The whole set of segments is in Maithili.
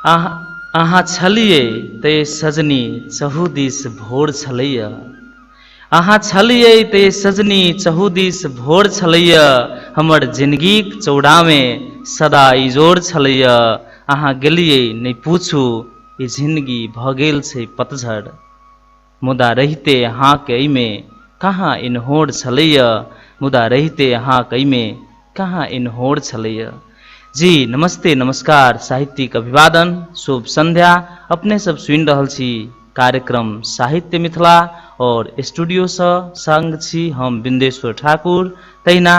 अहाँ छलियै ते सजनी चहुदिस भोर छलैया। अहाँ छलियै ते सजनी चहुदिस भोर छलैया, हमर जिनगीक चौड़ामे सदा इजोर छलैया। अहाँ गेलियै नहि पूछू ई जिनगी भऽ गेल छै पतझड़, मुदा रहिते अहाँके एहिमे कहाँ इनहोर छलैया, मुदा रहिते अहाँके एहिमे कहाँ इनहोर छलैया। जी नमस्ते, नमस्कार, साहित्यिक अभिवादन, शुभ संध्या। अपने सब सुनि रहल छी कार्यक्रम साहित्य मिथिला और स्टूडियो सँ संग छी हम बिंदेश्वर ठाकुर। तहिना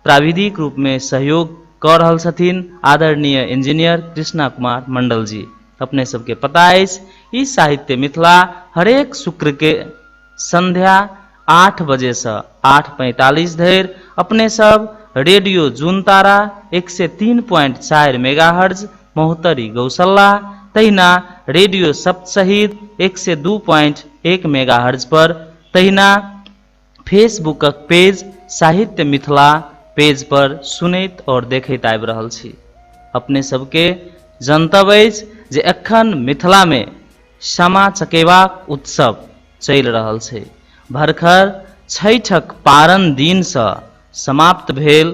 प्राविधिक रूप में सहयोग कऽ रहल छथिन आदरणीय इंजीनियर कृष्णा कुमार मंडल जी। अपने सबके पता अछि ई साहित्य मिथिला हरेक शुक्र के संध्या 8 बजे सँ 8:45 धरि अपने सब रेडियो जून तारा 103.4 मेगाहर्ज महोत्तरी गौशाला, तहिना रेडियो सप्त शहीद 102.1 मेगाहर्ज पर, तहिना फेसबुकक पेज साहित्य मिथिला पेज पर सुनैत और देखैत आबि रहल छी। अपने सबके जनतब अछि जे एखन मिथिला में सामा चकेवाक उत्सव चलि रहल छै। भरखर छठक पारन दिन सँ समाप्त भेल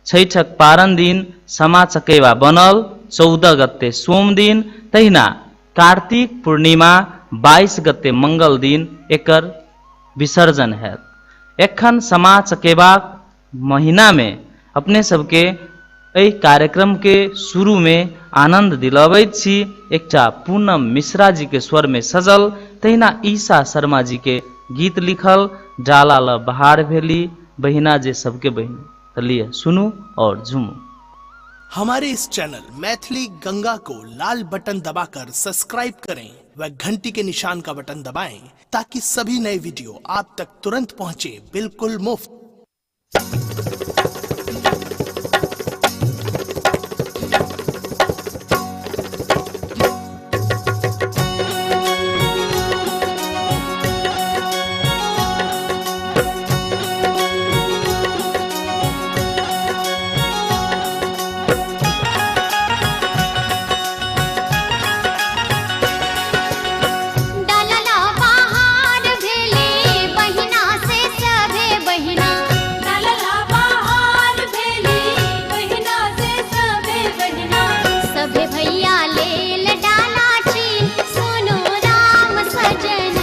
छठक पारन दिन सामा चकेवा बनल 14 गते सोम दिन, तहिना कार्तिक पूर्णिमा 22 गते मंगल दिन एकर विसर्जन हैत। एखन सामा चकेवाक महीना में अपने सबके एहि कार्यक्रम के शुरू में आनंद दिलबैत छी एकटा पूनम मिश्रा जी के स्वर में सजल तहिना ईशा शर्मा जी के गीत लिखल डाला ल बहार भेली बहिना जे सबके बहिन। तो लिए सुनू और झूमू। हमारे इस चैनल मैथिली गंगा को लाल बटन दबाकर सब्सक्राइब करें व घंटी के निशान का बटन दबाएं ताकि सभी नए वीडियो आप तक तुरंत पहुंचे बिल्कुल मुफ्त। डालला बहार भेली बहिना से सभे बहिना, डालला बहार भेली बहिना से सभे बहिना, सभे भैया लेल डाला छीन सुनो राम सजन,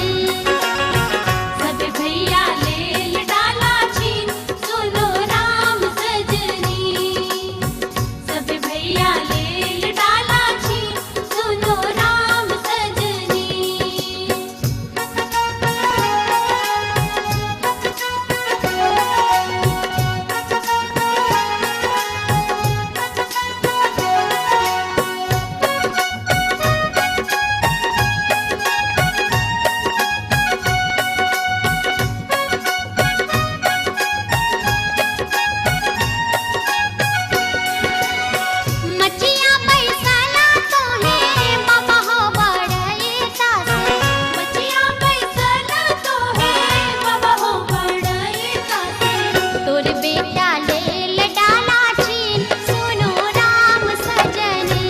सभे भैया लेल डाला छीन सुनो राम सजनी, सभे भैया लेल डाला छीन सुनो राम सजनी। मचिया बैसला तोहे बाबा हो बड़े तासे, मचिया बैसला तोहे बाबा हो बड़े तासे, तोर बेटा लेल डाला छीन सुनो राम सजनी,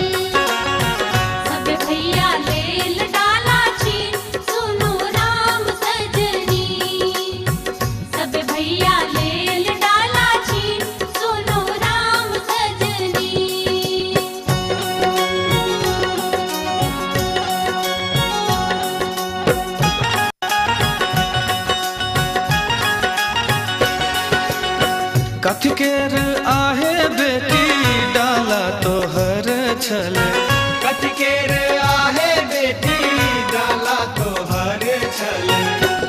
सब भैया लेल डाला छीन सुनो राम सजनी, सब भैया लेल डाला छीन सुनो राम सजनी। कथकेर आहे बेटी डाला तोहर छल, कथकेर आहे बेटी डाला तोहर छल,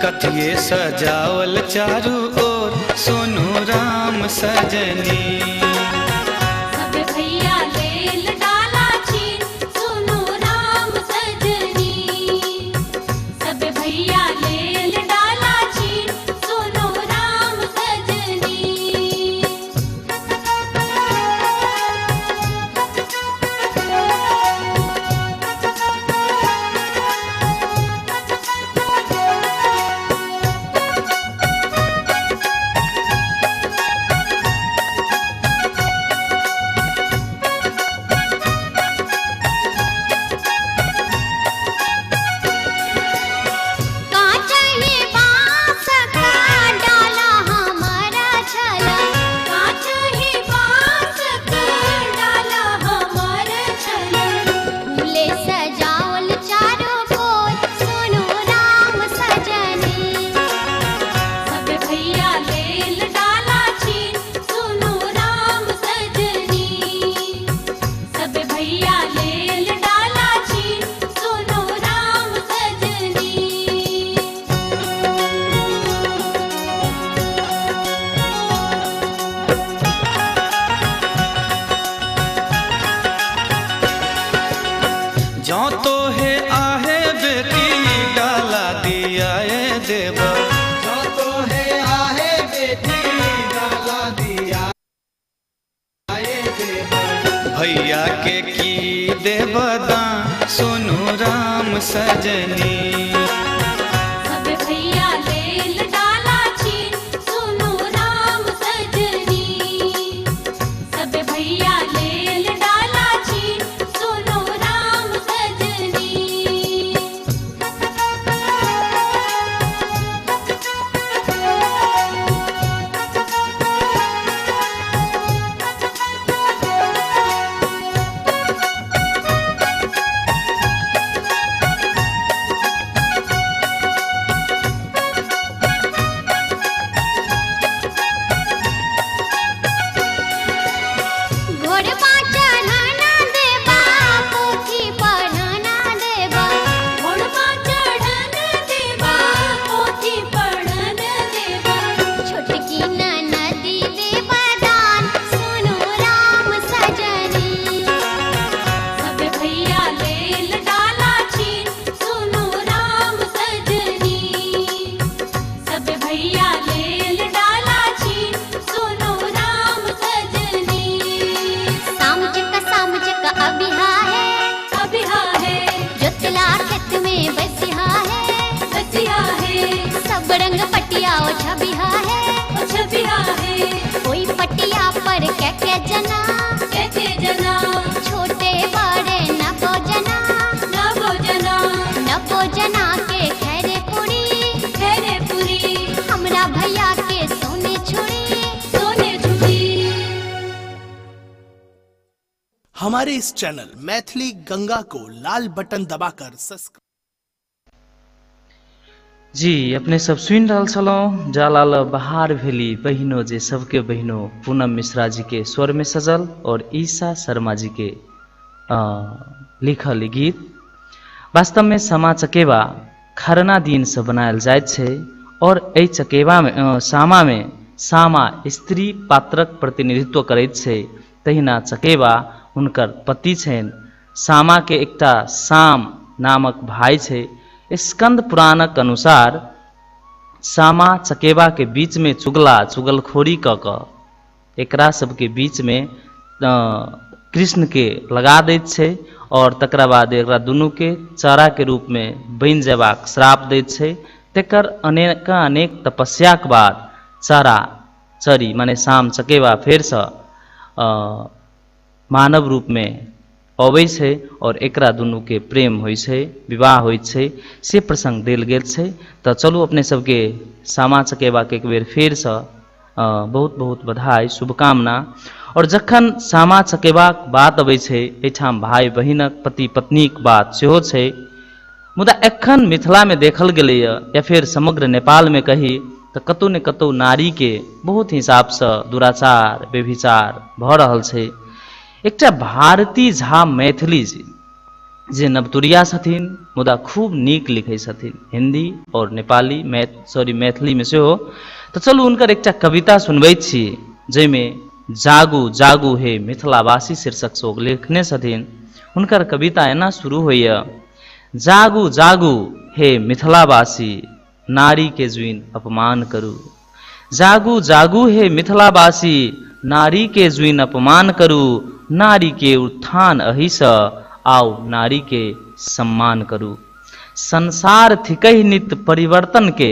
कथिए सजावल चारू ओर सुनु राम सजनी, सब भैया लेल डाला छीन सुनो राम सजनी, सब भैया लेल डाला छीन सुनो राम सजनी। राम सजनी। सब भैया लेल डाला छीन सुनु राम सजनी। सब भैया लेल डाला छीन सुनु राम सजनी। घोड़बा चढ़ाना देबा पोथी पढ़ाना देबा। घोड़बा चढ़न देबा पोथी पढ़न देबा। छोटकी ननदी देबा दान सुनु राम सजनी। सब भैया लेल डाला छीन सुनु राम सजनी। सब भैया लेल डाला छीन सुनु राम सजनी। साम चका अबिहा है, अबिहा है, जोतला खेत में बसिहा है, बसिया है, सब रंग पटिया ओ छबिहा है, ओ छबिहा है। कोई पटिया पर क्या क्या जना, कहते जना, छोटे बड़े नबो जना, नबो जना, नबो जना के खैरे पुरी, खैरे पुरी, हमरा भैया के सोने छुरी, सोने छुरी। हमारे इस चैनल मैथिली गंगा को लाल बटन दबाकर सब्सक्राइब जी अपने सब सुनि रहल छलहुँ डाला ल बहार भेली बहिनो जे सबके बहिनो पूनम मिश्रा जी के स्वर में सजल और ईशा शर्मा जी के लिखल ई गीत। वास्तव में सामा चकेवा खरना दिन से बनायल जाइत छै और एहि चकेवा में सामा में सामा स्त्री पात्रक प्रतिनिधित्व करैत छै, तहिना चकेवा हुनकर पति छनि। सामा के एकटा साम नामक भाई छै। स्कंद पुराणक अनुसार सामा चकेवा के बीच में चुगला चुगलखोरी कऽ कऽ एकरा सबके बीच में कृष्ण के लगा दैत छै और तकरा बाद एकरा दुनू के चारा के रूप में बनि जेबाक श्राप दैत छै। तकर अनेकानेक तपस्याक बाद चारा चरी माने साम चकेवा फेरसँ मानव रूप में अबै छै और एकरा दुनू के प्रेम होइ छै, विवाह होइ छै, से प्रसंग देल गेल छै। तऽ चलू अपने सबके सामा चकेवा के एक बेर फेरसँ बहुत बहुत बधाई शुभकामना। और जखन सामा चकेवाक बात अबै छै एहिठाम भाई बहिनक पति पत्नीक बात सेहो छै। मुदा एखन मिथिला में देखल गेलैए या फेर समग्र नेपाल में कही तऽ कतौ ने कतौ नारी के बहुत हिसाबसँ दुराचार व्यभिचार भऽ रहल छै। एकटा भारती झा मैथिली जी जे नवतुरिया छथिन मुदा खूब नीक लिखै छथिन हिंदी और नेपाली मैथिली में सेहो। तऽ चलू हुनकर एकटा कविता सुनबै छी जाहिमे जागू जागू हे मिथिलावासी शीर्षक से ओ लिखने छथिन। हुनकर कविता एना शुरू होइए, जागू जागू हे मिथिलावासी नारी के जुइन अपमान करू। जागू जागू हे मिथिलावासी नारी के जुइन अपमान करू। नारी के उत्थान अहिसँ आउ नारी के सम्मान करू। संसार थिकै नित परिवर्तन के,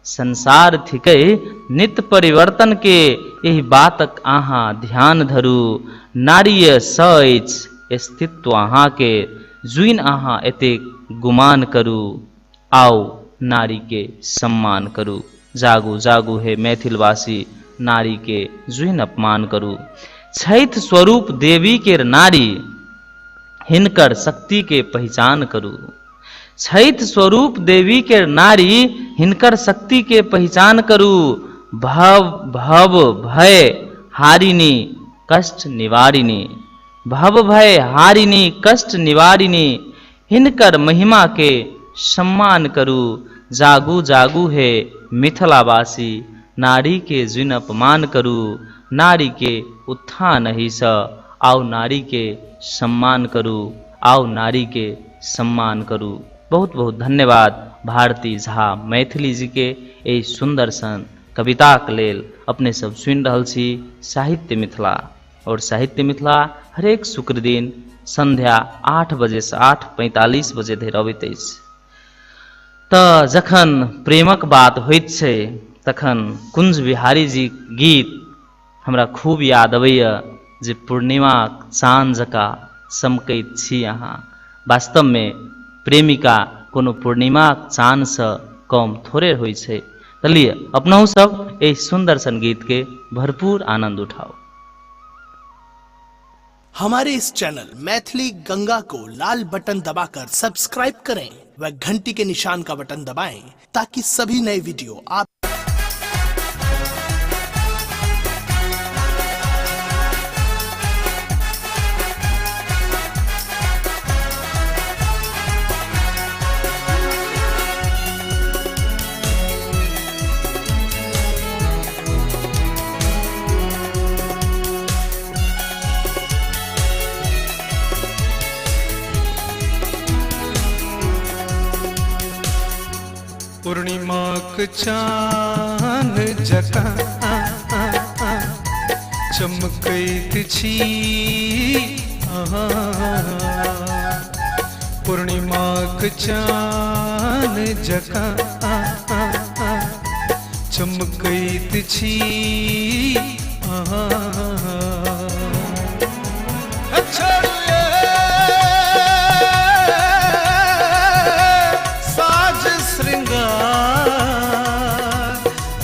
संसार थिकै नित परिवर्तन के, एहि बातक अहाँ ध्यान धरू। नारीय स अछि अस्तित्व अहाँ के, जुइन अहाँ एतेक गुमान करू। आउ नारी के सम्मान करू। जागू जागू हे मैथिलवासी नारी के जुइन अपमान करू। छैथ स्वरूप देवी केर नारी हिनकर शक्ति के पहचान करू। छैथ स्वरूप देवी केर नारी हिनकर शक्ति के पहचान करू। भव भव भय हारिणी कष्ट निवारिणी, भव भय हारिणी कष्ट निवारिणी, हिनकर महिमा के सम्मान करू। जागू जागू हे मिथिलावासी नारी के जुइन अपमान करू। नारी के उत्थान अहिसँ आउ नारी के सम्मान करू। आउ नारी के सम्मान करू। बहुत बहुत धन्यवाद भारती झा मैथिली जी के एहि सुंदर सन कविताक लेल। अपने सब सुनि रहल छी साहित्य मिथिला। आओर साहित्य मिथिला हरेक शुक्र दिन संध्या 8 बजेसँ 8:45 बजे धरि अबैत अछि। तऽ जखन प्रेमक बात होइत छै तखन कुंज बिहारी जी गीत हमरा खूब याद अबैए जे पूर्णिमाक चाँद जकाँ चमकैत छी अहाँ। वास्तवमे प्रेमिका कोनो पूर्णिमाक चाँदसँ कम थोड़े होइ छै। तऽ लिअ अपनहु सब एहि सुन्दर सन गीतके भरपूर आनंद उठाउ। हमारे इस चैनल मैथिली गंगा को लाल बटन दबाकर सब्सक्राइब करें व घंटी के निशान का बटन दबाएं ताकि सभी नए वीडियो आप पूर्णिमाक चान जकाँ चमकैत छी अहाँ। पूर्णिमाक चान जकाँ चमकैत छी अहाँ। साज श्रृंगार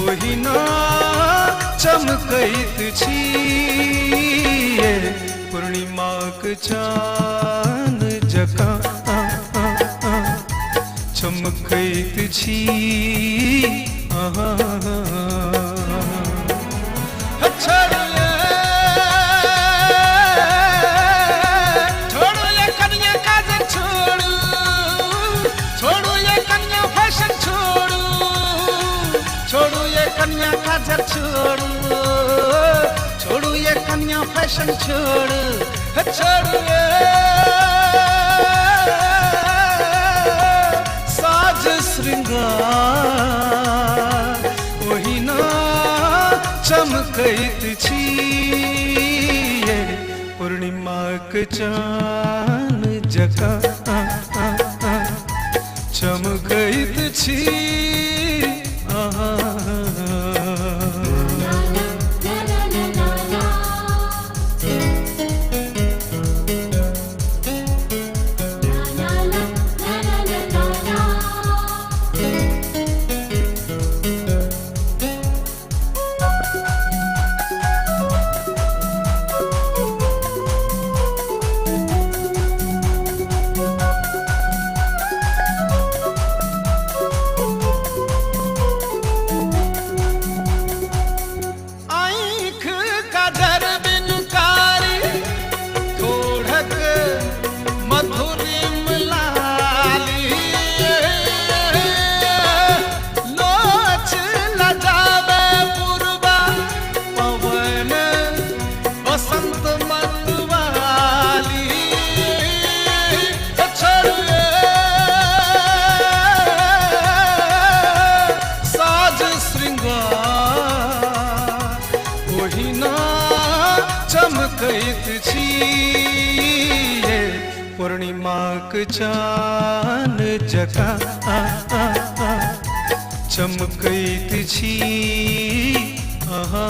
ओहिना चमकैत छी पूर्णिमाक चान जकाँ चमकैत छी अहाँ। छोड़ू ये कन्या काजर छोड़ू, छोड़ू ये कन्या फैशन छोड़ू, छोड़ू ये कन्या काजर छोड़ू, छोड़ू ये कन्या फैशन छोड़ू, छोड़ू ये साज श्रृंगार ओहिना चमकैत छी पूर्णिमाक चान जकाँ चमकैत छी अहाँ। आँख काजर बिनु कारी ठोढ़क मधुरिम लाली, लोच लजावे पुरबा पवन बसंत मतवाली। छोड़िए साज श्रृंगार ओहिना चमकैत छी पूर्णिमाक चान जकाँ चमकैत छी अहाँ।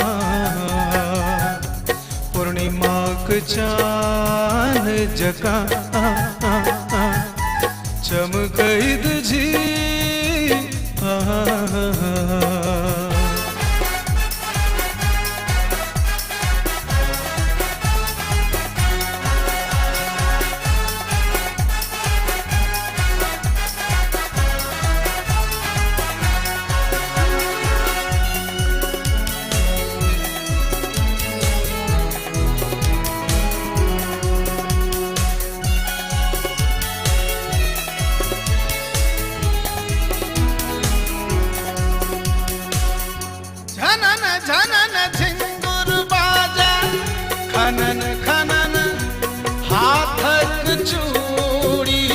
पूर्णिमाक चान जकाँ चमकैत छी अहाँ। झनन झनन झिंगुर बाजा खनन खनन हाथक चूड़ी,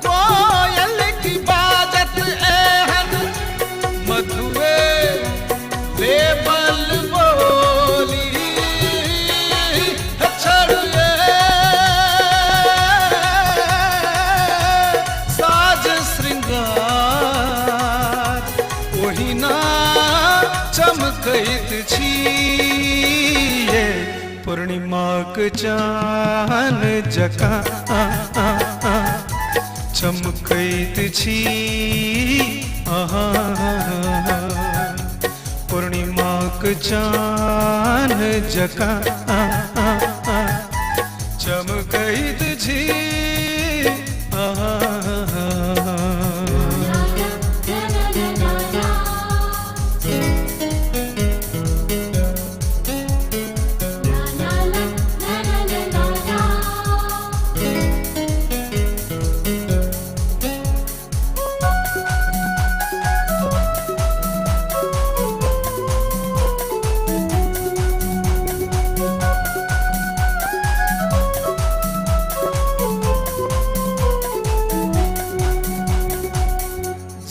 कोयल की बाजत एहन मधुए लेबल बोली। श्रृंगार ओहिना चमकैत छी ये पूर्णिमाक चान जकाँ चमकैत छी अहाँ। पूर्णिमाक चान जकाँ चमकैत छी अहाँ।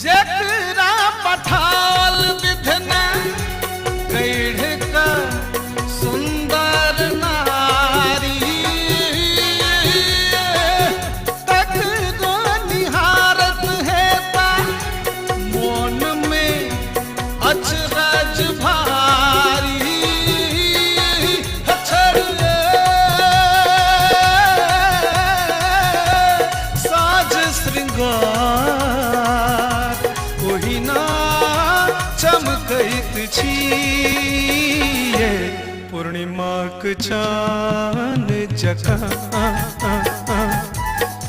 जकरा पठाओल विधना गढ़ क सुंदर नारी तकरो निहारत हेता मोन में अचरज भारी। छड़िए साज श्रृंगार ओहिना चमकैत छी ये पूर्णिमाक चान जकाँ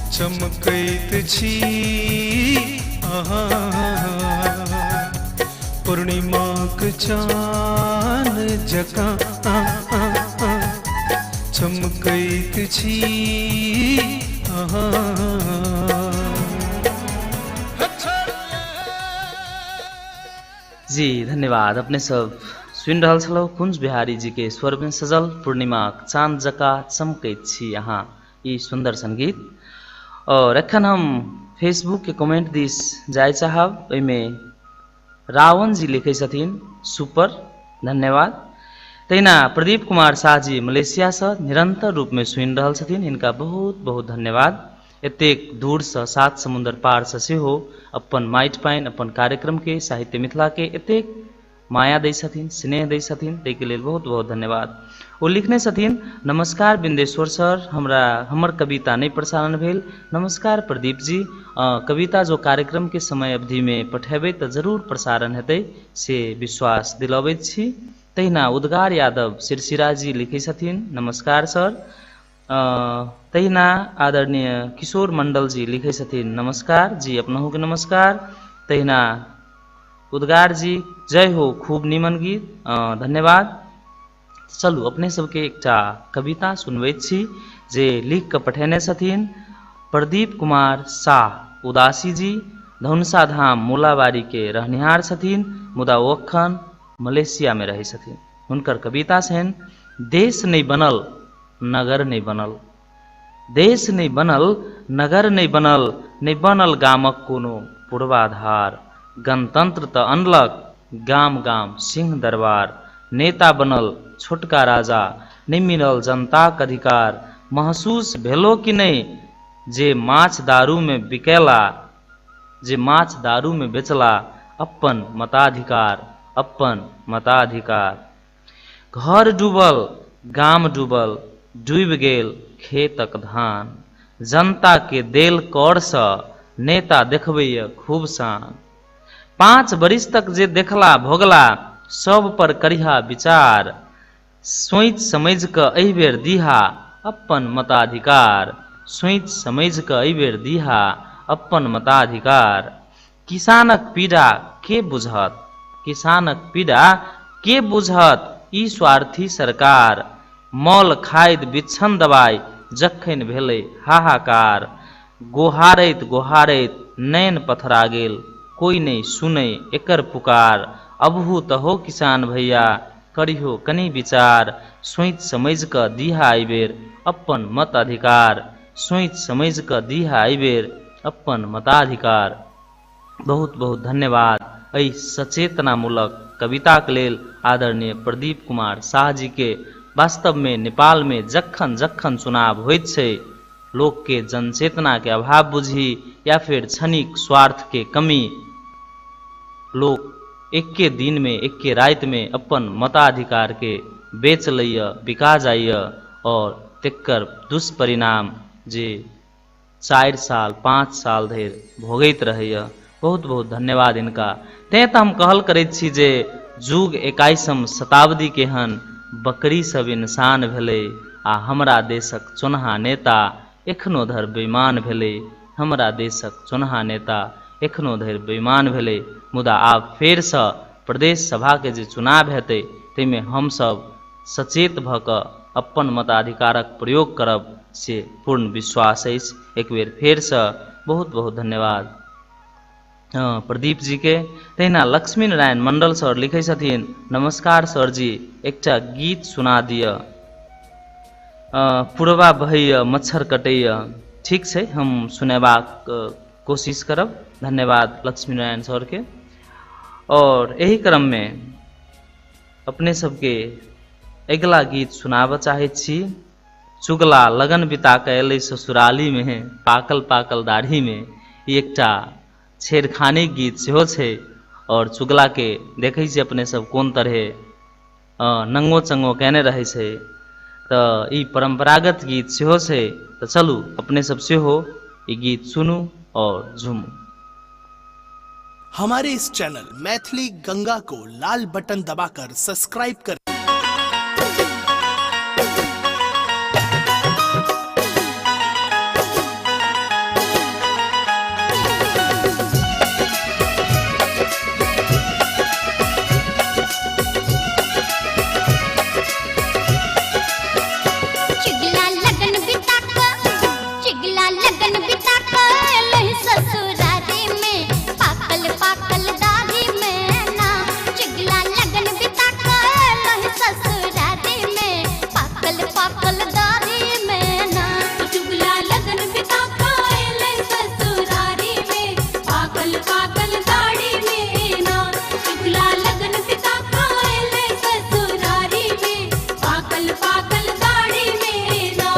चमकैत छी अहाँ। पूर्णिमाक चान जकाँ चमकैत छी अहाँ। जी धन्यवाद। अपने सब सुनि रहल छलहुँ कुंज बिहारी जी के स्वर में सजल पूर्णिमाक चाँद जकाँ चमकैत छी अहाँ, ई सुंदर संगीत। और एखन हम फेसबुक के कमेंट दिस जाय चाहब। ओहिमे रावण जी लिखै छथिन सुपर, धन्यवाद। तहिना प्रदीप कुमार शाह जी मलेशियासँ निरंतर रूपमे सुनि रहल छथिन, हिनका बहुत बहुत धन्यवाद। एतेक दूरसँ सात समुद्र पारसँ सेहो अपन माटि पानि अपन कार्यक्रमके साहित्य मिथिलाके एतेक माया दै छथिन, स्नेह दै छथिन, ताहिके लेल बहुत बहुत धन्यवाद। ओ लिखने छथिन नमस्कार बिंदेश्वर सर, हमरा हमर कविता नहि प्रसारण भेल। नमस्कार प्रदीप जी, कविता जो कार्यक्रम के समय अवधिमे पठेबै तऽ जरूर प्रसारण हेतै से विश्वास दिलबैत छी। तहिना उद्गार यादव सिरसिरा जी लिखै छथिन नमस्कार सर। तहिना आदरणीय किशोर मंडल जी लिखै छथिन नमस्कार जी, अपनहुके नमस्कार। तहिना उद्गार जी जय हो, खूब निमन गीत, धन्यवाद। चलू अपने सबके एकटा कविता सुनबैत छी जे लिख कऽ पठेने छथिन प्रदीप कुमार शाह उदासी जी, धनुषा धाम मोलाबारी के रहनिहार छथिन, मुदा ओ अखन मलेशिया में रहै छथिन। हुनकर कविता छनि देश नहि बनल नगर नहि बनल, देश नहि बनल नगर नहि बनल, नहि बनल गामक कोनो पूर्वाधार, गणतंत्र तऽ अनलक गाम गाम सिंह दरबार, नेता बनल छोटका राजा, नहि मिलल जनताक अधिकार, महसूस भेलो कि नहि जे माछ दारू में बिकेला, जे माछ दारू में बेचला अपन मताधिकार, अपन मताधिकार। घर डूबल गाम डूबल डूबि गेल खेतक धान, जनता के देल करसँ नेता देखबैए खूब शान, 5 बरिस तक जे देखला भोगला सब पर करिहा विचार, सोचि समझि कऽ एहि बेर दीहा अपन मताधिकार, सोचि समझि कऽ एहि बेर दीहा अपन मताधिकार। किसानक पीड़ा के बुझत, किसानक पीड़ा के बुझत ई स्वार्थी सरकार, मल खाइद बिच्छन दवाइ जखन भेलै हाहाकार, गोहारैत गोहारैत नैन पथरा गेल कोई नहि सुनै एकर पुकार, अबहु तऽ हो किसान भैया करिहो कनि विचार, सोचि समझि कऽ दीहा एहिबेर अपन मत अधिकार, सोचि समझि कऽ दीहा एहिबेर अपन मताधिकार। बहुत बहुत धन्यवाद एहि सचेतनामूलक कविताके लेल आदरणीय प्रदीप कुमार शाह जी के। वास्तवमे नेपालमे जखन जखन चुनाव होइत छै लोकके जनचेतनाके अभाव बुझी या फेर क्षणिक स्वार्थके कमी, लोक एक्के दिनमे एक्के रातिमे अपन मताधिकारके बेच लैए, बिका जाइए आओर तकर दुष्परिणाम जे 4 साल 5 साल धरि भोगैत रहैए। बहुत बहुत धन्यवाद हिनका। तैँ तऽ हम कहल करैत छी जे जुग 21म शताब्दीके हन, बकरी सब इंसान भेलै आ हमरा देशक चोन्हा नेता एखनो धरि बेईमान भेलै। हमरा देशक चोन्हा नेता एखनो धरि बेईमान भेलै। मुदा आब फेरसँ प्रदेश सभाके जे चुनाव हेतै ताहिमे हमसभ सचेत भऽ कऽ अपन मताधिकारक प्रयोग करब से पूर्ण विश्वास अछि। एक बेर फेरसँ बहुत बहुत धन्यवाद प्रदीप जीके। तहिना लक्ष्मी नारायण मंडल सर लिखै छथिन, नमस्कार सर जी, एकटा गीत सुना दिअ, पुरबा बहैया मच्छर कटैया। ठीक छै, हम सुनेबाक कोशिश करब। धन्यवाद लक्ष्मी नारायण सरके। और एहि क्रममे अपने सबके अगिला गीत सुनाबऽ चाहै छी। चुगला लगन बिता कऽ एलै ससुरालीमे, पाकल पाकल दाढ़ीमे। ई एकटा छेड़खानी गीत सेहो छै और चुगलाके देखै छी अपने सब कोन तरहे नंगो चंगो केने रहै छै, तऽ ई परम्परागत गीत सेहो छै। तऽ चलू अपने सब सेहो ई गीत सुनू और झूमू। हमारे इस चैनल मैथिली गंगा को लाल बटन दबाकर सब्सक्राइब करें। चुगला लगन बिता क, चुगला लगन बिता क एलै ससुरारी में, पाकल पाकल दाढ़ी में ना। चुगला लगन बिता क एलै ससुरारी में, पाकल पाकल दाढ़ी में ना। चुगला लगन बिता क एलै ससुरारी में, पाकल पाकल दाढ़ी में ना। चुगला लगन बिता क एलै ससुरारी में, पाकल पाकल दाढ़ी में ना।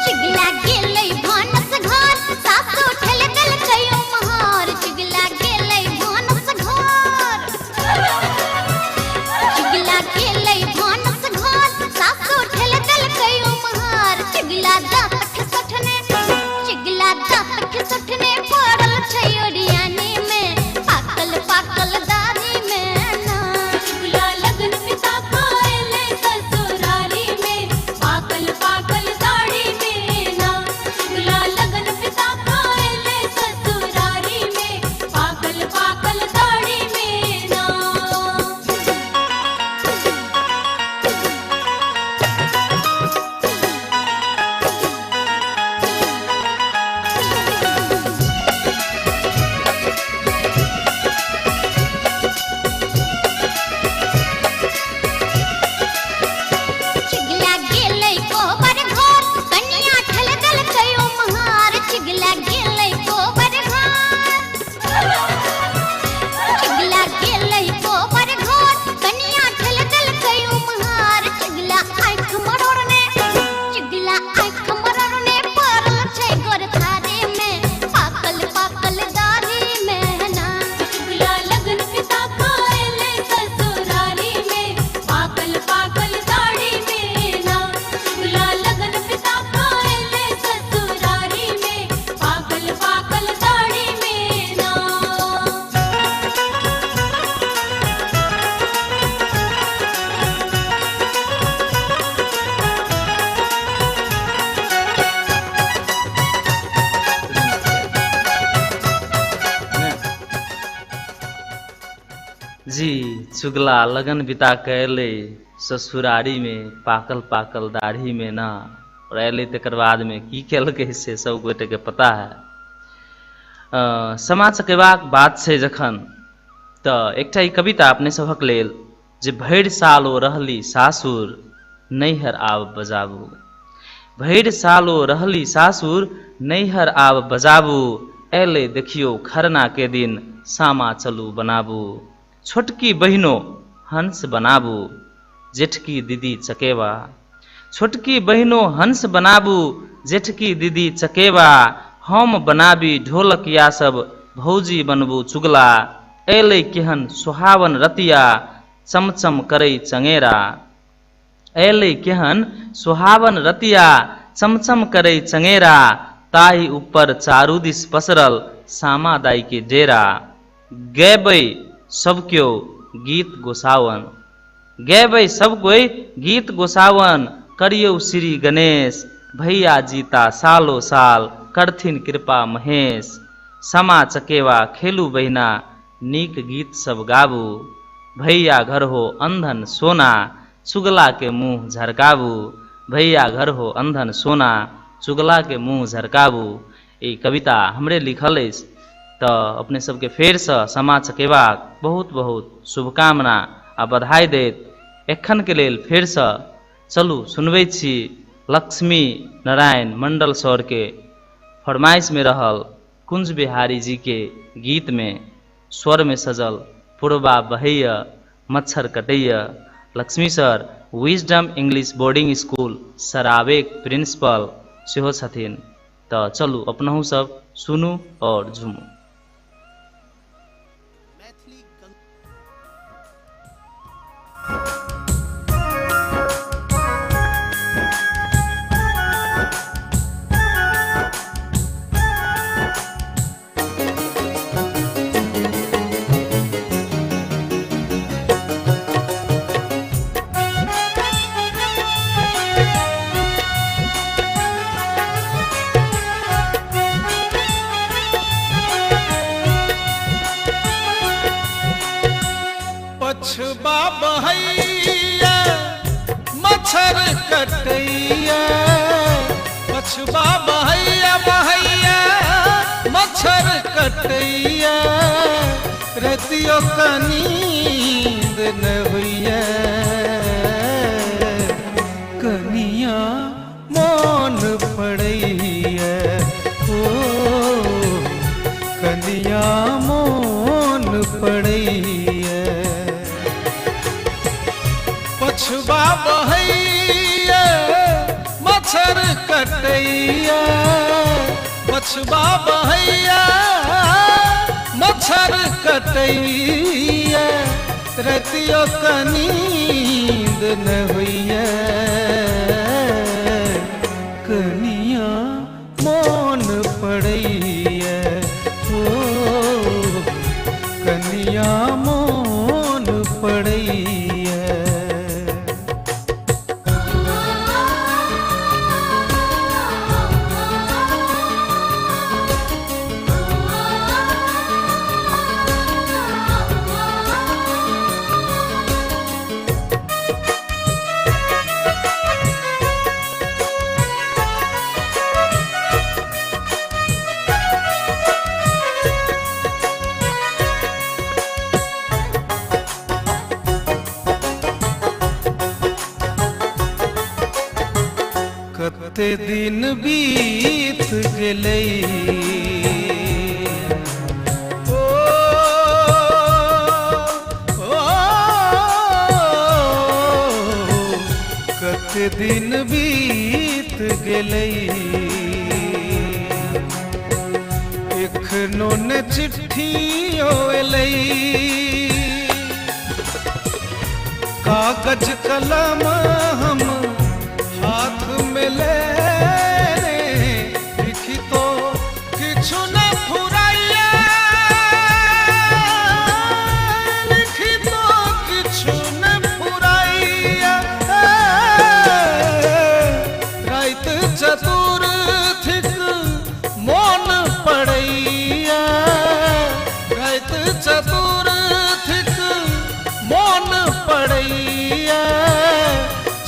चुगला गेलै भानस घर, सासु ठेल देलकै उम्हर। चुगला गेलै भानस घर, चुगला गेलै भानस घर, सासु ठेल देलकै उम्हर। चुगला दाँत खसठने, चुगला दाँत खसठने पड़ल छै ओरियानी में, पाकल पाकल दाढ़ी में ना। चुगला लगन बिता क एलै ससुरारी में, पाकल पाकल दाढ़ी में ना। चुगला लगन बिता क एलै ससुरारी में, पाकल पाकल दाढ़ी में ना। चुगला गेलै कोबर घर, कनिया ठेल देलकै उम्हर। चुगला गेलै कोबर घर, चुगला गेलै कोबर घर, कनिया ठेल देलकै उम्हर। चुगला आँख मरोड़ने, चुगला आँख मरोड़ने पड़ल छै गोर थारी में, पाकल पाकल दाढ़ी में ना। चुगला लगन बिता क एलै ससुरारी में, पाकल पाकल दाढ़ी में ना। चुगला लगन बिता क एलै ससुरारी में, पाकल पाकल दाढ़ी में ना। जी, चुगला लगन बिता कऽ एलै ससुरारीमे, पाकल पाकल दाढ़ीमे ना। और एलै तकर बादमे की केलकै से सब गोटेके पता है। सामा चकेबाक बात छै जखन तऽ एकटा ई कविता अपने सभक लेल जे भरि साल ओ रहली सासुर नैहर आब बजाबू। भरि साल ओ रहली सासुर नैहर आब बजाबू, अयलै देखियौ खरना के दिन सामा चलू बनाबू। छोटकी बहिनो हंस बनाबू, जेठकी दीदी चकेबा। छोटकी बहिनो हंस बनाबू, जेठकी दीदी चकेबा। हम बनाबी ढोलकिया सब, भौजी बनबू चुगला। अयलै केहन सोहावन रतिया, चमचम करै चंगेरा। अयलै केहन सोहावन रतिया, चमचम करै चंगेरा। ताहि ऊपर चारू दिस पसरल सामा दाई के डेरा। गैबै सब केओ गीत गोसावन, गैबै सब कोई गीत गोसावन। करियौ श्री गणेश, भैया जीता सालो साल, करथिन कृपा महेश। सामा चकेवा खेलू बहिना, नीक गीत सब गाबू। भैया घर हो अंधन सोना, चुगला के मुँह झरकाबू। भैया घर हो अंधन सोना, चुगला के मुँह झरकाबू। ई कविता हमरे लिखल अछि। तऽ अपने सबके फेरसँ सामा चकेबाक बहुत बहुत शुभकामना आ बधाई दैत एखनके लेल फेरसँ चलू सुनबै छी लक्ष्मी नारायण मंडल सरके फरमाइशमे रहल कुंज बिहारी जी के गीतमे स्वरमे सजल पुरबा बहैया मच्छर Kataiya. Lakshmi sir wisdom English boarding school सराबेक principal सेहो छथिन। तऽ चलू अपनहु सब सुनू और झूमू। मैथिली गंगा। पछबा बहैया मच्छर कटैया, पछबा बहैया बहैया मच्छर कटैया। रतियो का नींद न होइया, कनिया मोन पड़ैया। ओ कनिया मोन पड़ैया। पछबा बहैया मच्छर कटैया, पछबा बहैया मच्छर कटैया। रतियो का नींद न होइया, कनिया मोन पड़ैया। ओ कनिया मोन पड़ैया। कते दिन बीत गेलै, ओ, ओ, कते दिन बीत गेलै। एखनो ने चिट्ठियो एलै, कागज कलम हम हाथ में ले रे, लिखी तो किछु न फुराइया, लिखी तो किछु न फुराइया। राइत चतुर्थिक मोन पड़ैया, राइत चतुर्थिक मोन पड़ैया।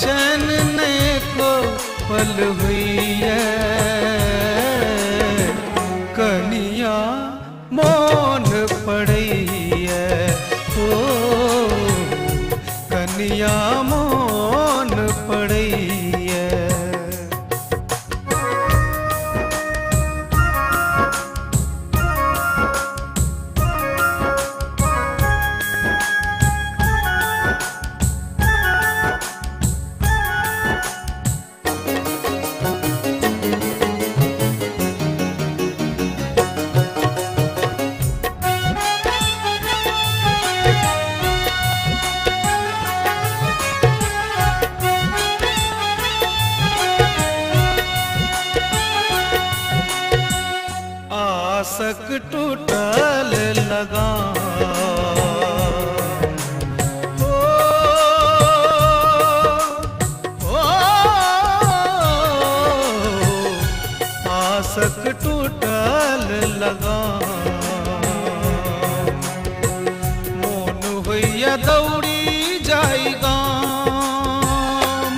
चैन ने को पल होइया, कनिया मोन पड़ैया। आसक टूटल लगाम। ओ, ओ, आसक टूटल लगाम। मोन होइया दौड़ी जाई गाम।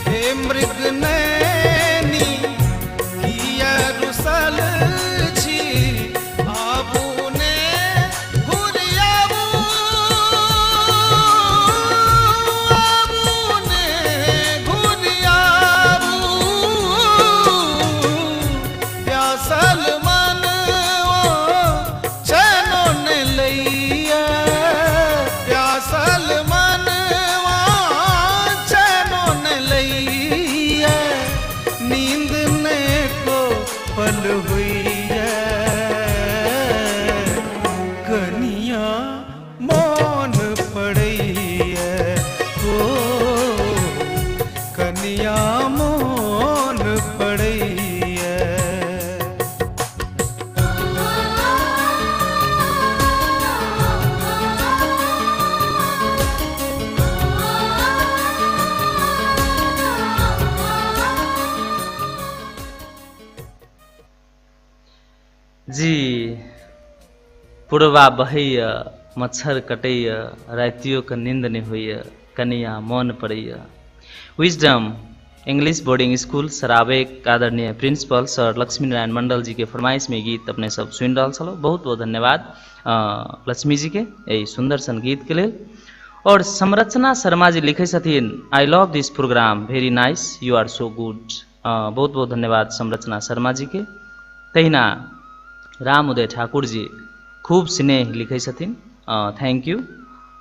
हे मृग नैनी किया रुसल छी, आबू ने घुरि आबू, आबू ने घुरि आबू। प्यासल मन ओ चैनो ने लैया, प्यासल मन ओ चैनो ने लैया, नींद ने को पल हुई है। कनिया मोन पड़ैया, ओ कनिया मोन पड़ैया। जी पुरबा बहैया, मच्छर कटैया, रातियो के नींद नहि होइया, कनिया मोन पड़ैया। विजडम इंग्लिश बोर्डिंग स्कूल सराबेक आदरणीय प्रिंसिपल सर लक्ष्मी नारायण मंडल जी के फरमाइश में गीत अपने सब सुनि रहल छलहुँ। बहुत बहुत धन्यवाद लक्ष्मी जी के एहि सुंदर सन गीत के लेल। और संरचना शर्मा जी लिखै छथिन, I love this program, very nice, you are so good. बहुत बहुत धन्यवाद संरचना शर्मा जी के। तहिना राम उदय ठाकुर जी खूब स्नेह लिखै छथिन, thank you,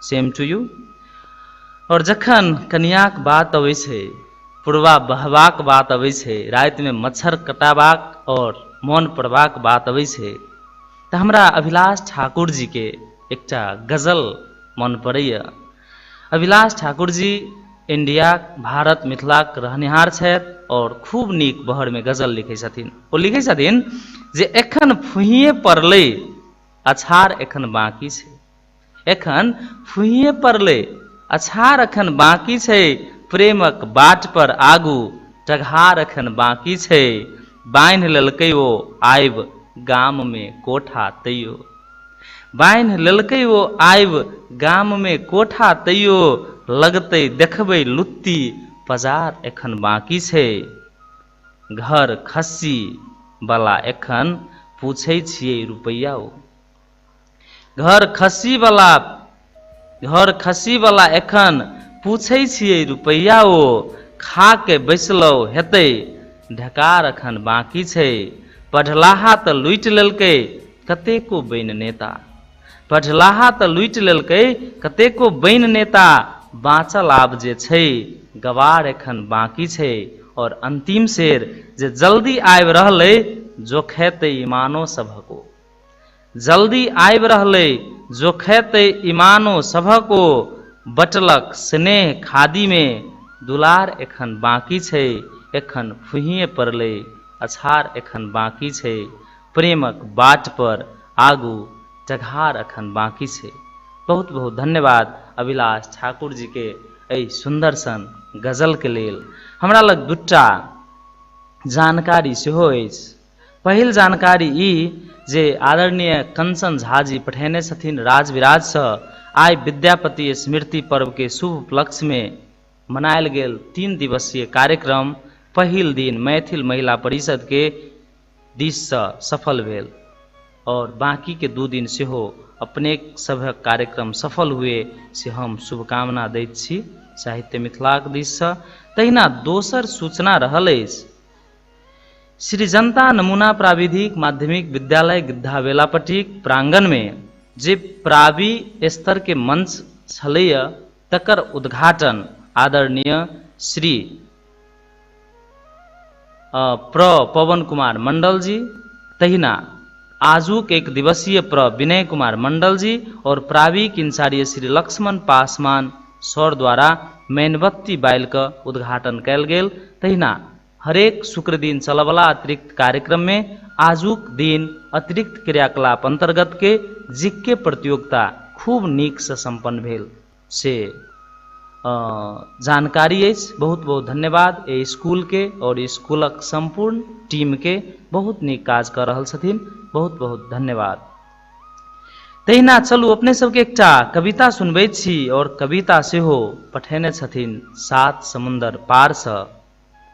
same to you. और जखन कनियाक बात अबै छै, पुरबा बहबाक बात अबै छै, रातिमे मच्छर कटाबाक और मोन पड़बाक बात अबै छै, तऽ हमरा अभिलाष ठाकुर जी के एकटा गजल मन पड़ैया। अभिलाष ठाकुर जी इंडिया, भारत, मिथिलाक रहनिहार छथि और खूब नीक बहरमे गजल लिखै छथिन। ओ लिखै छथिन जे एखन फुहिए पड़लै, अछार एखन बाकी छै। एखन फुहिए पड़लै, अछार एखन बाकी छै। प्रेमक बाट पर आगू टघार एखन बाकी छै। बान्हि लेलकै ओ आबि गाममे कोठा तैयो, बान्हि लेलकै ओ आबि गाममे कोठा तैयो, लगतै देखबै लुत्ती पजार एखन बाकी छै। घर खस्सी बला एखन पूछै छियै रुपैआ ओ, घर खस्सी बला, घर खस्सी बला एखन पूछै छियै रुपैआ ओ, खा के बैसलौ हेतै ढकार एखन बाकी छै। पढ़लाहा तऽ लूटि लेलकै कतेको बैन नेता, पढ़लाहा तऽ लूटि लेलकै कतेको बैन नेता, बाँचल आब जे छै गवार एखन बाकी छै। और अंतिम शेर जे जल्दी आबि रहलै जोखेतै ईमानो सभको, जल्दी आबि रहलै जोखेतै ईमानो सभको, बटलक स्नेह खादीमे दुलार एखन बाकी छै। एखन फुहिए पड़लै, अछार एखन बाकी छै। प्रेमक बाट पर आगू टघार एखन बाकी छै। बहुत बहुत धन्यवाद अभिलाष ठाकुर जी के एहि सुंदर सन गजल के लेल। हमरा लग दूटा जानकारी सेहो अछि। पहिल जानकारी ई जे आदरणीय कंचन झा जी पठेने छथिन राजविराजसँ, आइ विद्यापति स्मृति पर्व के शुभ उपलक्ष्य में मनायल गेल 3 दिवसीय कार्यक्रम पहिल दिन मैथिल महिला परिषद के दिससँ सफल भेल और बाकी के 2 दिन सेहो अपने सभक कार्यक्रम सफल हुए से हम शुभकामना दैत छी साहित्य मिथिलाक दिससँ। तहिना दोसर सूचना रहल अछि, श्री जनता नमूना प्राविधिक माध्यमिक विद्यालय गिद्धा वेलापट्टीक प्रांगणमे जे प्रावि स्तर के मंच छलैया तकर उद्घाटन आदरणीय श्री प्र पवन कुमार मंडल जी, तहिना आजुक एक दिवसीय प्र विनय कुमार मंडल जी और प्राविक इंचार्य श्री लक्ष्मण पासवान सर द्वारा मेनबत्ती बालि कऽ उद्घाटन कयल गेल। तहिना हरेक शुक्र दिन चलऽवला अतिरिक्त कार्यक्रममे आजुक दिन अतिरिक्त क्रियाकलाप अन्तर्गत के जिक्के प्रतियोगिता खूब नीकसँ सम्पन्न भेल से जानकारी अछि। बहुत बहुत धन्यवाद एहि स्कूलके और स्कूलक सम्पूर्ण टीमके, बहुत नीक काज कऽ रहल छथिन, बहुत बहुत धन्यवाद। तहिना चलू अपने सबके एकटा कविता सुनबै छी और कविता सेहो पठेने छथिन सात समुन्दर पारसँ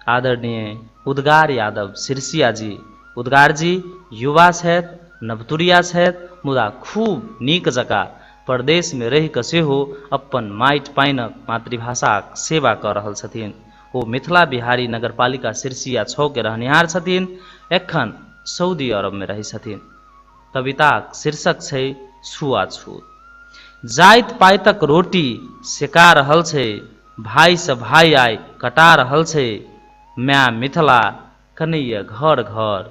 आदरणीय उद्गार यादव सिरसिया जी। उद्गार जी युवा छथि, नवतुरिया छथि, मुदा खूब नीक जकाँ परदेशमे रहि कऽ सेहो अपन माटि पानिक मातृभाषाक सेवा कऽ रहल छथिन। ओ मिथिला बिहारी नगरपालिका सिरसिया 6 के रहनिहार छथिन, एखन सऊदी अरबमे रहै छथिन। कविताक शीर्षक छै छुआछूत। जाइत पाइतक रोटी सेका रहल छै, भाइ सँ भाइ आइ कटा रहल छै, माय मिथिला कनैया घर घर,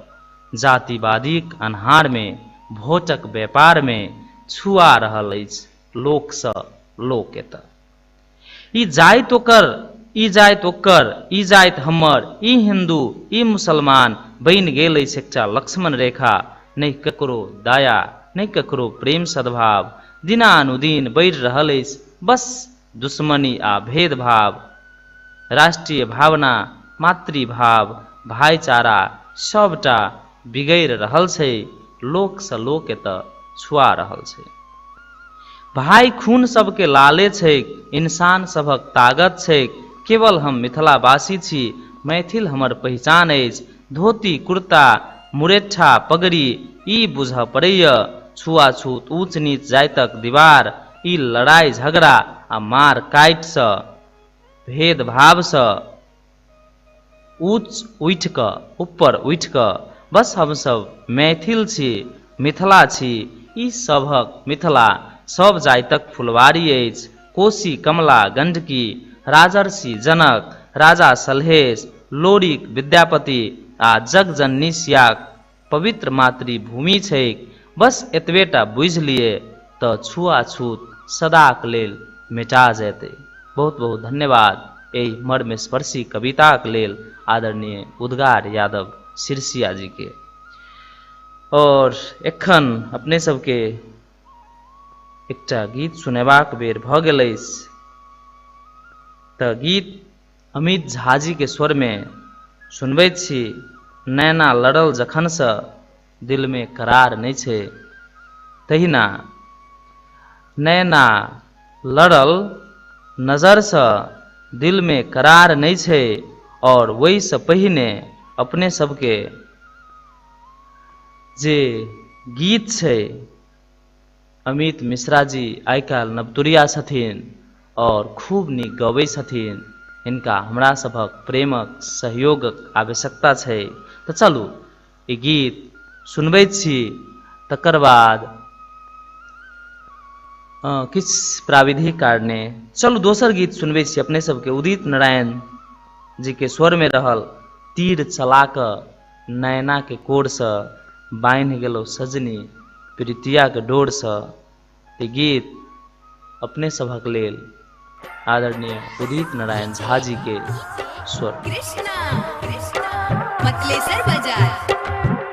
जातिवादीक अन्हारमे भोटक व्यापारमे छुआ रहल अछि लोकसँ लोक एतऽ। ई जाइत ओकर, ई जाइत ओकर, ई जाइत हमर, ई हिन्दू, ई मुसलमान बनि गेल अछि एकटा लक्ष्मण रेखा। नहि ककरो दया, नहि ककरो प्रेम सद्भाव, दिनानुदिन बढ़ि रहल अछि बस दुश्मनी आ भेदभाव। राष्ट्रीय भावना, मातृभाव, भाईचारा सबटा बिगड़ि रहल छै, लोकसँ लोक एतऽ छुआ रहल छै। भाई खून सबके लाले छैक, इंसान सभक ताकत छैक, केवल हम मिथिलावासी छी, मैथिल हमर पहिचान अछि। धोती कुर्ता मुरेठा पगड़ी ई बुझऽ पड़ैया, छुआछूत ऊँच नीच जाइतक दीवार, ई लड़ाई झगड़ा आ मार काटिसँ भेदभावसँ ऊँच उठि कऽ ऊपर उठि कऽ बस हमसभ मैथिल छी, मिथिला छी। ई सभक मिथिला सब जाइतक फुलवारी अछि। कोशी कमला गंडकी राजर्षि जनक राजा सलहेश लोरिक विद्यापति आ जगजननी सियाक पवित्र मातृभूमि छैक। बस एतबेटा बुझि लिए तऽ छुआछूत सदाक लेल मेटा जेतै। बहुत बहुत धन्यवाद एहि मर्मस्पर्शी कविताक लेल आदरणीय उद्गार यादव सिरसिया जी के। और एखन अपने सबके एकटा गीत सुनेबाक बेर भऽ गेल अछि। तऽ गीत अमित झा जी के स्वर में सुनबैत छी, नैना लड़ल जखनसँ दिलमे करार नहि छै। तहिना नैना लड़ल नजरसँ दिलमे करार नहि छै। और ओहिसँ पहिने अपने सबके जे गीत छै, अमित मिश्रा जी आइ काल्हि नवतुरिया छथिन और खूब नीक गबै छथिन, हिनका हमरा सभक प्रेमक सहयोगक आवश्यकता छै। तऽ चलू ई गीत सुनबैत छी, तकर बाद किछु प्राविधिक कारणे चलू दोसर गीत सुनबै छी अपने सबके। उदित नारायण जी के स्वर में रहल तीर चला कऽ नैना के कोरसँ बान्हि गेलौ सजनी प्रीतियाके डोरसँ। ई गीत अपने सभक लेल आदरणीय उदित नारायण झा जी के स्वर। कृष्णा कृष्णा मतलेसर बाजार,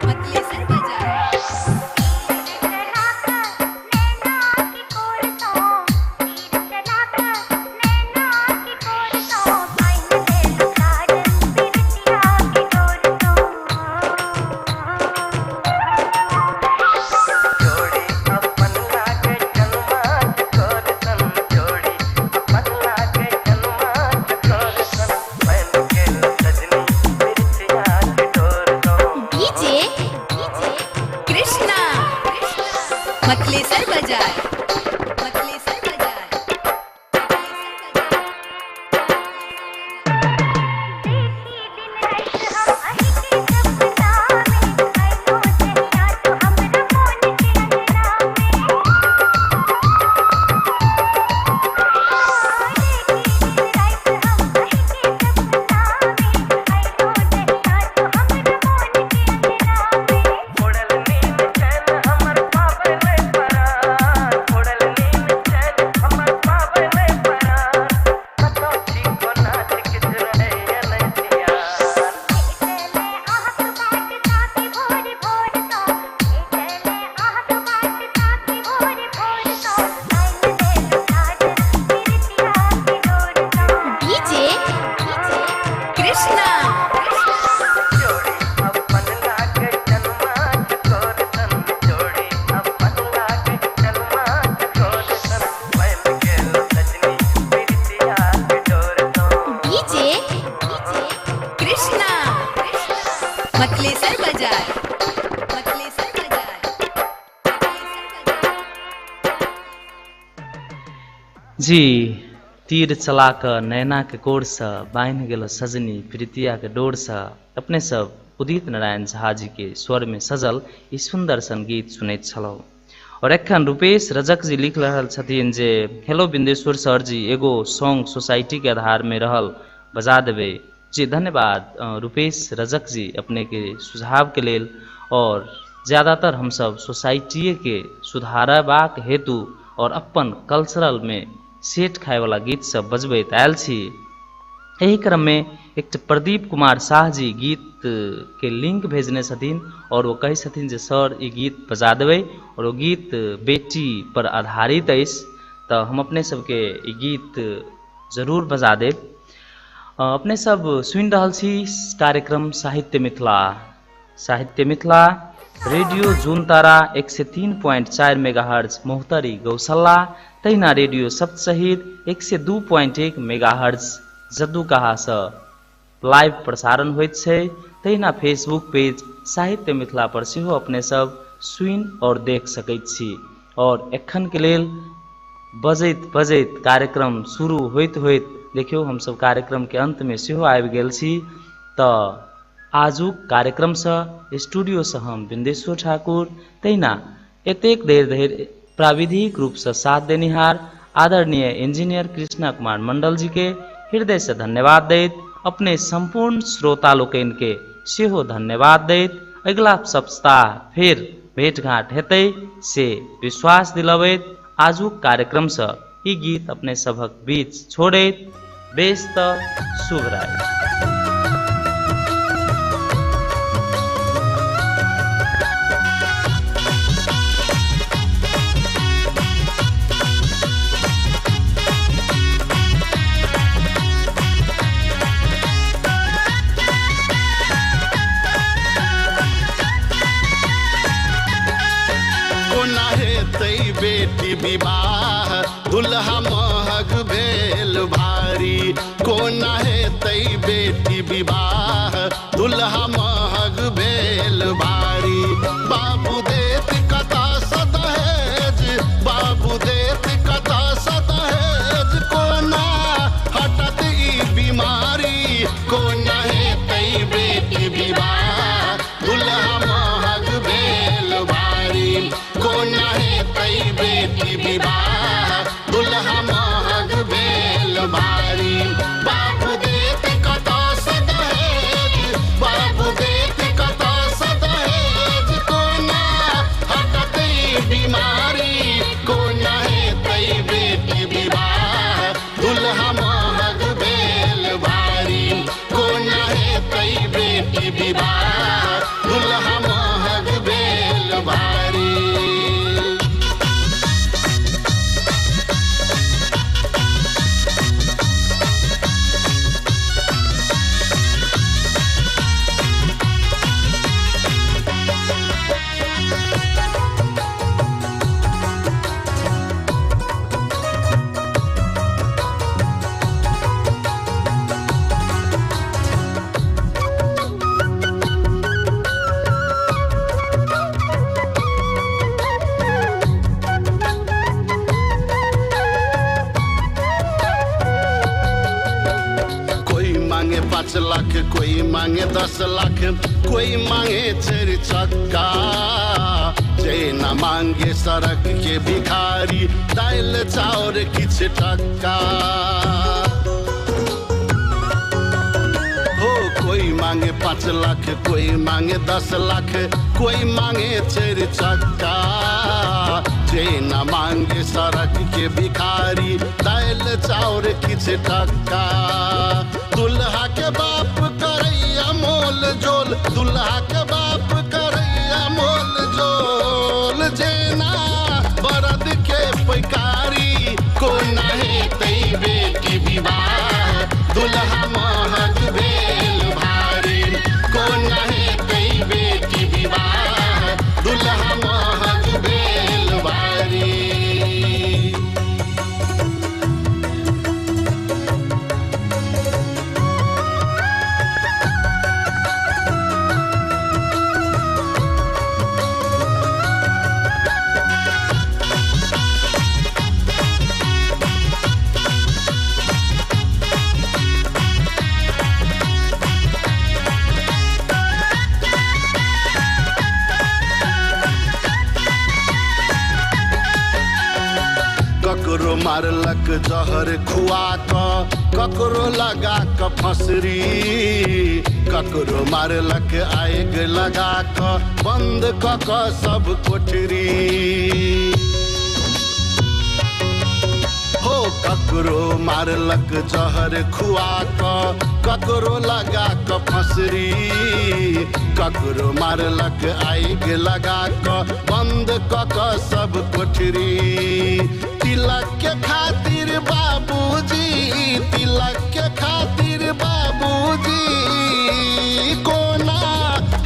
मतलेसर बाजार। जोड़ी अपन लागे जन्मा चकोर सन, जोड़ी अपन लागे जन्मा चकोर सन, बन गेल सजनी बिरतिया के डोर सो। जी तीर चला कऽ नैनाके कोरसँ बान्हि गेल सजनी प्रीतियाके डोरसँ। अपने सब उदित नारायण झा जी के स्वरमे सजल ई सुन्दर सन गीत सुनैत छलहुँ। और एखन रूपेश रजक जी लिख रहल छथिन जे हेलो बिंदेश्वर सर जी, एगो सॉन्ग सोसाइटी के आधार में रहल बजा देबै। जी धन्यवाद रूपेश रजक जी अपने के सुझाव के लेल। और ज़्यादातर हमसब सोसाइटीए के सुधारबाक हेतु और अपन कल्चरल में सेट खायवला गीत सब बजबैत आयल छी। एहि क्रम में एक प्रदीप कुमार शाह जी गीत के लिंक भेजने छथिन और वो कहै छथिन जे सर ई गीत बजा देबै और ओ गीत बेटी पर आधारित अछि, तऽ हम अपने सबके ई गीत जरूर बजा देब। अपने सब सुनि रहल छी कार्यक्रम साहित्य मिथिला। साहित्य मिथिला रेडियो जुनतारा 103.4 मेगाहर्ज मोहतरी गौशाला, तहिना रेडियो सप्त शहीद 102.1 मेगाहर्ज जद्दूकहासँ लाइव प्रसारण होइत छै। तहिना फेसबुक पेज साहित्य मिथिला पर सेहो अपने सब सुनि और देख सकैत छी। और एखन के लेल बजैत बजैत कार्यक्रम शुरू होइत होइत देखियौ हमसब कार्यक्रम के अंत में सेहो आबि गेल छी। तऽ आजुक कार्यक्रमसँ स्टूडियोसँ हम बिंदेश्वर ठाकुर, तहिना एतेक देर धरि प्राविधिक रूपसँ साथ देनिहार आदरणीय इंजीनियर कृष्णा कुमार मंडल जी के हृदयसँ धन्यवाद दैत अपने सम्पूर्ण श्रोता लोकनिके सेहो धन्यवाद दैत अगिला सप्ताह फेर भेंटघाट हेतै से विश्वास दिलबैत आजुक कार्यक्रमसँ ई गीत अपने सभक बीच छोड़ैत बेस तऽ शुभ राति। बेटी विवाह दुल्हा महग भेल भारी, कोना हेतै बेटी विवाह दुल्हा महग भेल भारी। बाबू देत कतऽ दहेज, बाबू देत कतऽ दहेज, कोना हटत ई बीमारी, कोना हेतै बेटी विवाह दुल्हा महग भेल भारी, कोना हेतै बेटी विवाह दुल्हा महग भेल भारी। बाबू देत कतऽ दहेज, बाबू देत कतऽ दहेज, कोना हटत ई बीमारी, कोना हेतै बेटी विवाह दुल्हा महग भेल भारी, कोना हेतै बेटी विवाह दुल्हा महग भेल भारी। 5 लाख कोई मांगे 10 लाख कोई मांगे 4 चक्का, जे न मांगे सड़क के भिखारी दाल चाउर किछ टक्का। हो कोई मांगे 5 लाख कोई मांगे 10 लाख कोई मांगे 4 चक्का, जे न मांगे सड़क के भिखारी दाल चाउर किछ टक्का। दुल्हा के बाप करैया मोल जोल, दुल्हा के बाप करैया मोल जोल, जेना बरद के पैकारी, कोना हेतै बेटी विवाह दुल्हा महग भेल भारी, कोना हेतै बेटी विवाह दुल्हा महग भेल भारी। मारलक जहर खुआ कऽ, ककरो लगा कऽ फसरी, ककरो मारलक आगि लगा कऽ, बंद कऽ कऽ सब कोठरी। हो ककरो मारलक जहर खुआ कऽ, ककरो लगा कऽ फसरी, ककरो मारलक आगि लगा कऽ, बंद कऽ कऽ सब कोठरी। तिलक के खातिर बाबूजी, तिलक के खातिर बाबूजी, कोना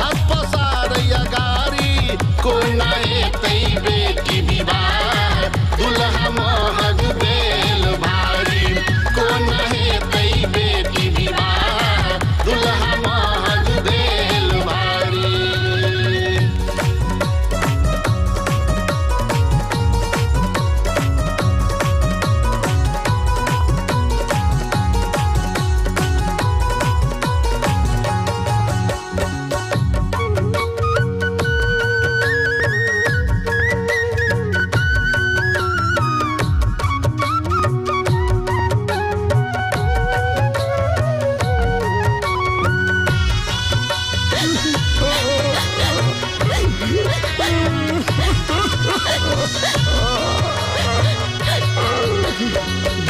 हाथ पसारैया गाड़ी, कोना हेतै बेटी विवाह, दुल्हा महग भेल भारी, कोना हेतै बेटी विवाह, दुल्हा महग भेल भारी।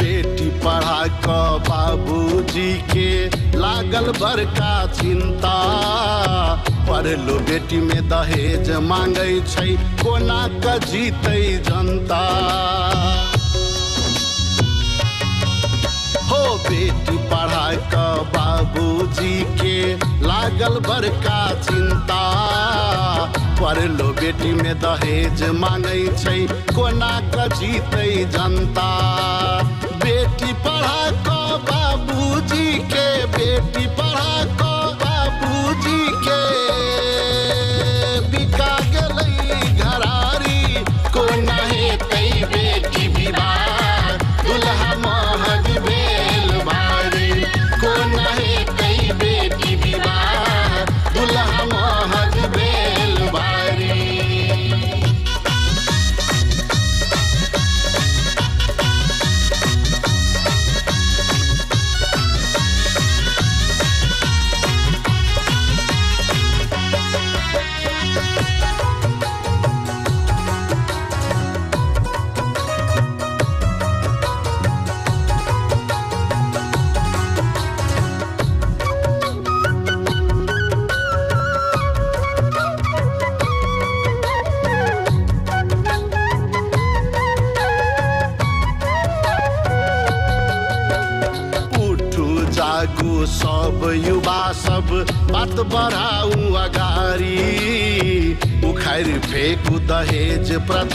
बेटी पढ़ा कऽ बाबूजी के लागल बड़का चिंता, पढ़लो बेटी में दहेज मांगै छै, कोना कऽ जीतै जनता। हो बेटी पढ़ा कऽ बाबूजी के लागल बड़का चिंता, पढ़लो बेटी में दहेज मांगै छै, कोना कऽ जीतै जनता। बेटी पढ़ा कऽ बाबूजी के, बेटी पढ़ा कऽ बाबूजी के, बिका गेलै घरारी, कोना हेतै बेटी विवाह, दुल्हा महग भेल भारी, कोना हेतै बेटी विवाह, दुल्हा महग भेल भारी। उठू जागू सब युवा सब, बात बढ़ाऊ अगारी, उखाड़ि फेंकू दहेज प्रथा।